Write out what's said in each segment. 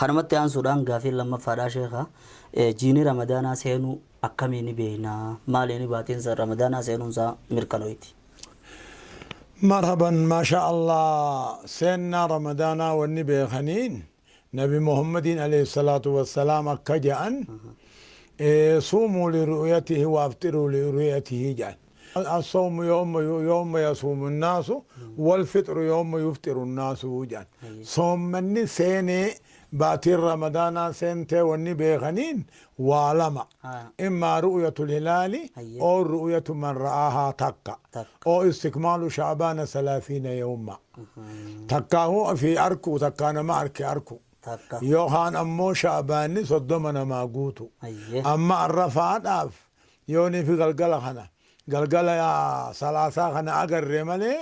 Kanumatti aansuudhaan gaafiin lammaffaadhaa sheekha, jiini ramadaanaa seenuu akkamiini beekna? Maaliini baatiin ramadaanaa seenuun isaa mirkanooyti? Marhaban masha Allah seennaa ramadaanaa wanni beekaniin nabi muhammadiin aleyhi salaatu wassalaam akka ja'an suumuu liru'yatihi waafxiruu liru'yatihi ja'an As-sawmu yawma yawma yasuumu nnaasu wal fixru yawma yufxiru nnaasu jedhan. Soommanni seenee baatiin Ramadaanaa seentee wanni beekaniin waa lama. Immaa ru'yatul hilaali oo ru'yatu man ra'aahaa takka. Oo istikmaalu sha'baana salaasiina yawma. Takkaahuu ofii arkuu takkaa nama arke arkuu. Yookaan ammoo sha'baanni 30 namaa guutu. Amma arrafaadhaaf Yooniifi galgala kana, galgala Salaasaa kana agarre malee,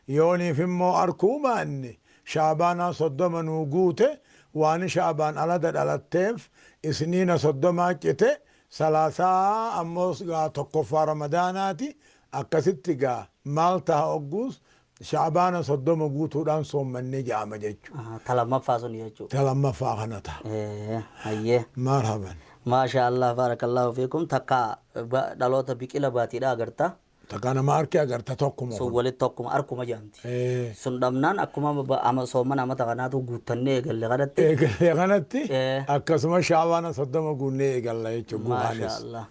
yooniif immoo arkuu baanne, Sha'baanaa 30 nuu guute, waani Sha'baan alada dhalatteef, Isniina 30 cite, Salaasaa ammoo gaa 1ffaa Ramadaanaati, akkasitti gaa maal taha ogguus Sha'baana 30 guutuudhaan soommanne ja'ama jechu. Aha, ta lammaffaa suni jechuu. Ta lammaffaa kana taha. Hayyee. Marhaban. Maashaa Allah baarakallahu fiikum takka dhaloota biqila baatiidha agarta. Takka nama arke agarta tokkuma Sun kun. walitti tokkuma arkuma jedhamti. Sun dhabnaan akkuma ama soomana amata kanaatu guuttannee eegalle kanatti. Eegalle kanatti akkasuma sha'baana 30 guunnee eegalla jechuun Maashaa guuhaanis. Allah.